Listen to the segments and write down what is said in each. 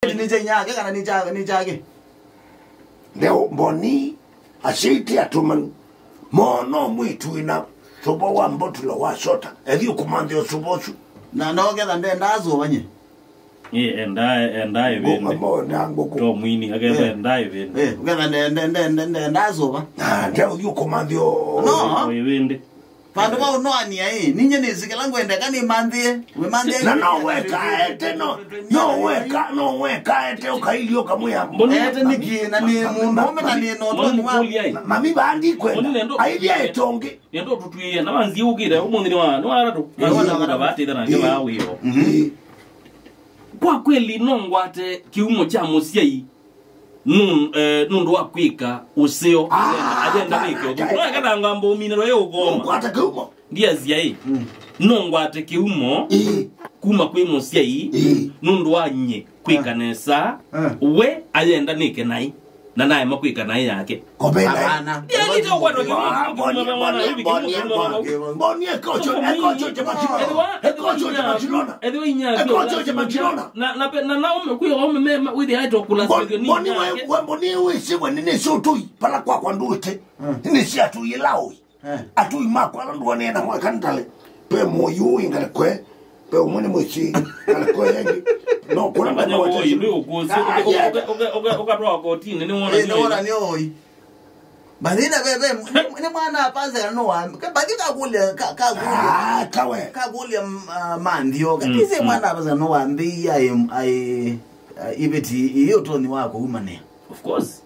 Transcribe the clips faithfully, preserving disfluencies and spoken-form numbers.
Nĩ kya inyake kana nĩ kya, nĩ kyake? Leo Mboni asyaĩte atũmanu, mono mwĩtu wĩna sũva wa mbotolo wa sota, ethi ũkũmanthĩa ũsũva ũsu. Na no ketha ndendaa sũva nye. Ĩ, endaa, endaa ĩvĩndĩ. Ngũkũ, mbo, na ngũkũ. To mwini, aketha Eh. endaa ĩvĩndĩ. Eh, ũketha nde, nde, nde, nde, ndendaa sũva. Na nde ũthi ũkũmanthĩa ũ-, No. O ĩvĩndĩ. Vandũ va ũnoania ĩ, ninye nĩsĩ kĩla ngwendeka nĩmanthĩe. Wĩmanthĩe Na no wekaete, no, no weka, no wekaete ũkailio kamwe ya Mboni. Ete nĩkĩ, na nĩ mũndũũme na nĩ na ũtoni wa Mboni kũlia ĩ. Ma-, mami vandi kwenda. Mboni nendo. Aithia ĩtongi. Nendo tũtwĩe, na wanzi ũkĩte, ũmũnthĩ nĩ wa, nĩ wa atatũ. Nĩ wa atatũ. Wanzi ũkĩte, vatĩtha na nĩ wa wĩo. Mhm. Kwa kweli, no ngwate kĩumo kya mũsyai. Nũ-, eh, nũndũ wa kwĩka ũseo. Ah, ayenda wĩke ũthũku. No ekathanga mbominĩro yĩ ũkoma. Ũkwata kĩumo. Ndiasya ĩ. Mm. No ngwate kĩumo Ĩĩ. kuma kwĩ mũsyai Ĩĩ. nũndũ wa nyie kwĩka Ah. nesa. Ah. We ayenda nĩke naĩ. Na naema kwĩka naĩ yake. Kopela. Hapana. Ndialite ũkwatwa kĩumo. Ah, Mboni, Mboni, Mboni, Mboni, Mboni, ekocho, ekocho cha Barcelona. Ethĩwa, Ekocho cha Barcelona. Ethĩwa inya Ekocho cha Barcelona. Na, na, na, na, na, kwĩ ome me, me, wĩthĩa aitwa kula Mboni, sio ni Mboni, we, yake. We, Mboni, we, si, we, nini, sio tu, pala kwa, kwa nduite. Mm. Nini, si atu ilaoi. Eh. Atu imakwa, ala nduane na mwa kandale. Pe moyo, ingale kwe. Pe umwene mwisi, ngale kwe yengi. No, kuna Amanya mwana woyi, mwa ndio ukusi, Ah, uka-, yeah. uka-, uka-, uka-, ukatwa kotini, ni wona Eh, ndio. Nĩwona nĩ ũĩ. Bathi na ve, ve, nĩ, nĩ mwana apanze kana no wa. Ka-, bathi kakũlya, ka-, kakũlya. Ah, kawe. Kakũlya, mm, ah, manthio. Mm, Katise mm. mwana apanze kana no wa mbi ya, ai, ai, iveti, iyo toni wako umane. Of course.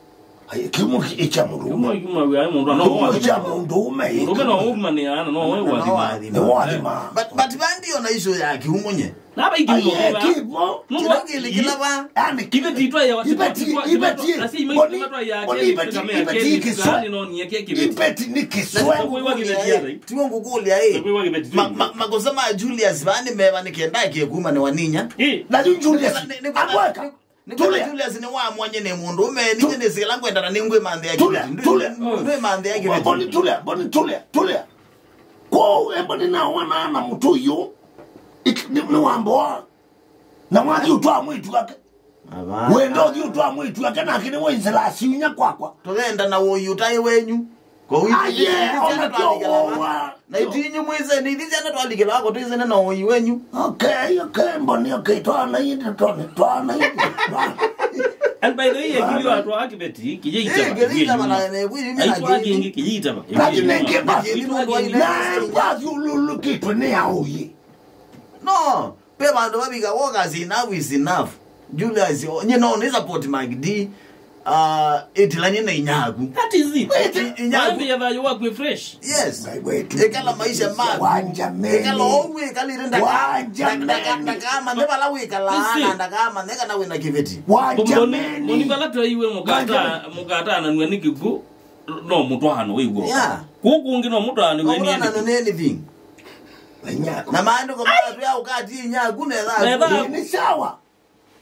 Ai, kiumo ki-, ikya mũndũ Kiumo, ũme. Kiumo, ai, mũndũ no Kiumo wa. Ikya mũndũ ũme. Mũndũ ũme no ũmanĩa, na no we No wathima. wathima. Nĩ wathima. But, but bandi ona icio ya kiumo nye. Na bai kiumo Aye, kĩva. Kivo. Nũndũ Kĩla kĩlĩ kĩla va. Yani, Iveti itwa ya watu, iveti, watu, watu, iveti, asi imwe Mboni, itwa ya Mboni, kesi, iveti, kama ya iveti kesi, kiswa. Sani no ni yake kiveti. Iveti ni kiswa. Sasa kwa hiyo kiveti ya rai. Tiwo ngũkũlya ĩ. Kwa hiyo kiveti Ma-, tu. ma-, makosa ma Julius vani meva nĩ kenda kie kuma nĩ waninya. Eh. Na yu Julius, Nĩ, nĩ, nĩ, agweka. nĩ, nĩ, Tulia. Julius nĩ wa mwanye nĩ mũndũ ũme, ninye nĩ sila ngwenda na nĩ ngwĩ manthĩa Tulia, kiveti. tulia. Ndwĩ manthĩa kiveti. Mboni tulia, Mboni tulia, tulia. Kwa emba ninawana na mũtũi ũũ. Iki-, nĩ, nĩ wamboa. Na mwathi ũtwaa mwĩtu wake. Hapana. Wenda ũthi ũtwaa mwĩtu wake nake nĩ wenzela asiunya kwakwa. Tũthenda na ũyu ũtaĩ wenyu. Kwa hiyo Aye, ithisyana ona kyo twalikĩla va. wowa. Na itinyu mwĩse, nĩ ithisyana twalikĩla wako twĩsene na ũyu wenyu. Okay, okay, Mboni, okay, twana ĩndĩ, twana, twana ĩndĩ. And by the way, akili watu wa kiveti, kijai Eh, chama, kijai kijai chama nyuma. na, na, kweli, mimi Aitwa na kingi, kijai chama. Lakini nge basi, Lakini ndio na ile basi ululukitwe ni ya ũyĩ. No. Pe vandũ vavika, workers, enough is enough. Julius, o, nye no nĩ support Mike D. Uh, ĩtilanie na inyaku. That is it. Ĩti-, inyaku. Wambia thayũ waku fresh. Yes. Ngai wetu. Ĩkala maisha maku. Wanja meni. Ĩkala ogu ĩkalire ndaka-, Wanja ndaka-, ndaka-, meni. ndakama, nĩ vala wĩkala, Listen. na ndakama, nĩ kana wĩna kiveti. Wanja Mboni, meni. Mboni vala twaiwe mũkata, Wanja meni. mũkata ananua nĩ kĩkw'ũ. No mũtwaano wĩw'o. Yeah. Kũu kũngĩ no mũtwaano No wĩ mũtwaano nĩ nĩ anything. Na maandĩko matwĩa ũkatie inyaku na etha Na etha aku. Ni sawa.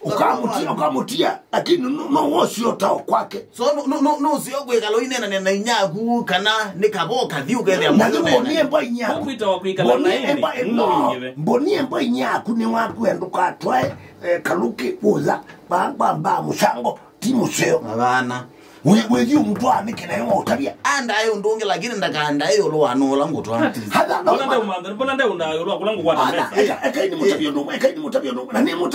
Ũkamũtia, ũkamũtia, lakini no, no wosi ũtao kwake. So no, no, no, no sio kwĩkala ũinena na inyaku kana nĩ kavo kathi ũkethĩa Na mũndũ nĩ nena. Mbonie mba inyaku. Ũkwĩtawa kwĩkala Mbonie naĩnĩ, mba, no, no, Mbonie mba inyaku nĩ waku endũkatwae, eh, kaluki, ũtha, ba, ba, ba, mũsango. Ti mũseo. Abana. Wĩ-, wĩthi ũmũtwaa nĩkĩ nayo waũtavya? Andae ũndũ ũngĩ, lakini ndakandae ĩũlũ wa nũla ngũtwaa. Hatha, no, Mbona ma- ndeũmantha, mbona ndeũndaa ĩũlũ wa kũla ngũkwata Hatha, mbesa? eka, eka ini mũtavya ũndũ ũmwe, eka ini mũtavya ũndũ ũmwe. Na nĩ mũtavya